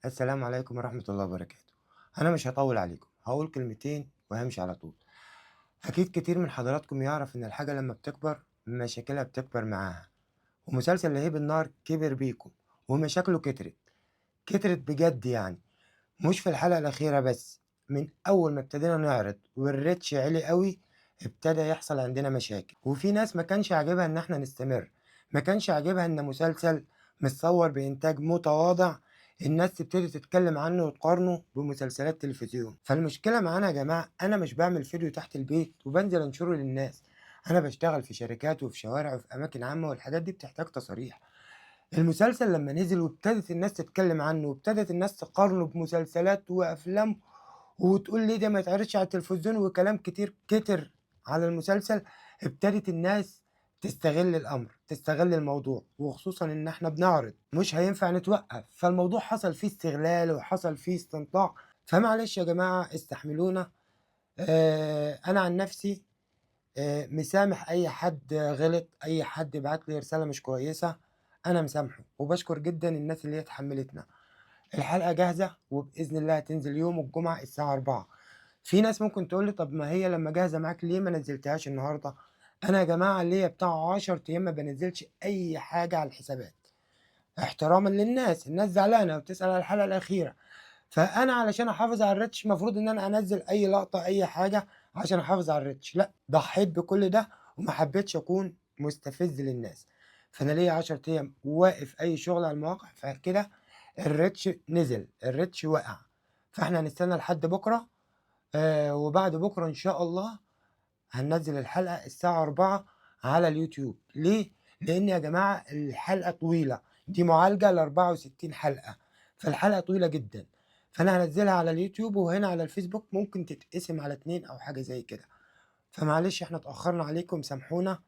السلام عليكم ورحمة الله وبركاته. أنا مش هطول عليكم، هقول كلمتين وهمشي على طول. أكيد كتير من حضراتكم يعرف إن الحاجة لما بتكبر مشاكلها بتكبر معاها، ومسلسل لهيب النار كبر بيكم ومشاكله كترت كترت بجد، يعني مش في الحلقة الأخيرة بس، من أول ما ابتدينا نعرض وال reach عالي قوي ابتدى يحصل عندنا مشاكل، وفي ناس ما كانش عاجبها إن احنا نستمر، ما كانش عاجبها إن مسلسل متصور بإنتاج متواضع الناس تبتدي تتكلم عنه وتقارنه بمسلسلات تلفزيون. فالمشكلة معانا يا جماعة، أنا مش بعمل فيديو تحت البيت وبنزل أنشره للناس، أنا بشتغل في شركات وفي شوارع وفي أماكن عامة، والحاجات دي بتحتاج تصاريح. المسلسل لما نزل وابتدت الناس تتكلم عنه وابتدت الناس تقارنه بمسلسلات وأفلام وتقول ليه ده ما يتعرضش على التلفزيون وكلام كتير كتر على المسلسل، ابتدت الناس تستغل الأمر، تستغل الموضوع، وخصوصًا إن إحنا بنعرض مش هينفع نتوقف، فالموضوع حصل فيه استغلال وحصل فيه استنطاع. فمعلش يا جماعة استحملونا. أنا عن نفسي مسامح أي حد غلط، أي حد بعت لي رسالة مش كويسة أنا مسامحه، وبشكر جدًا الناس اللي هي اتحملتنا. الحلقة جاهزة وبإذن الله هتنزل يوم الجمعة الساعة 4. في ناس ممكن تقول لي طب ما هي لما جاهزة معاك ليه ما نزلتهاش النهارده؟ أنا يا جماعة ليا بتاع 10 أيام ما بنزلش أي حاجة على الحسابات، احترامًا للناس، الناس زعلانة وبتسأل على الحلقة الأخيرة، فأنا علشان أحافظ على ال reach المفروض إن أنا أنزل أي لقطة أي حاجة عشان أحافظ على ال reach، لأ ضحيت بكل ده وما حبيتش أكون مستفز للناس. فأنا ليا 10 أيام واقف أي شغل على المواقع، فكده ال reach نزل، ال reach وقع، فإحنا هنستنى لحد بكرة، وبعد بكرة إن شاء الله هننزل الحلقة الساعة 4 على اليوتيوب. ليه؟ لأن يا جماعة الحلقة طويلة، دي معالجة ل64 حلقة، فالحلقة طويلة جدا، فأنا هنزلها على اليوتيوب وهنا على الفيسبوك ممكن تتقسم على 2 أو حاجة زي كده. فمعلش احنا اتأخرنا عليكم سامحونا،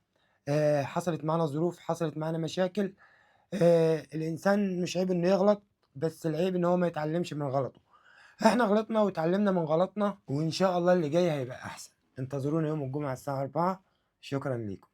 حصلت معانا ظروف، حصلت معانا مشاكل. الإنسان مش عيب إنه يغلط، بس العيب إن هو ما يتعلمش من غلطه. احنا غلطنا وتعلمنا من غلطنا، وإن شاء الله اللي جاي هيبقى أحسن. انتظرونا يوم الجمعة الساعة 4. شكرا لكم.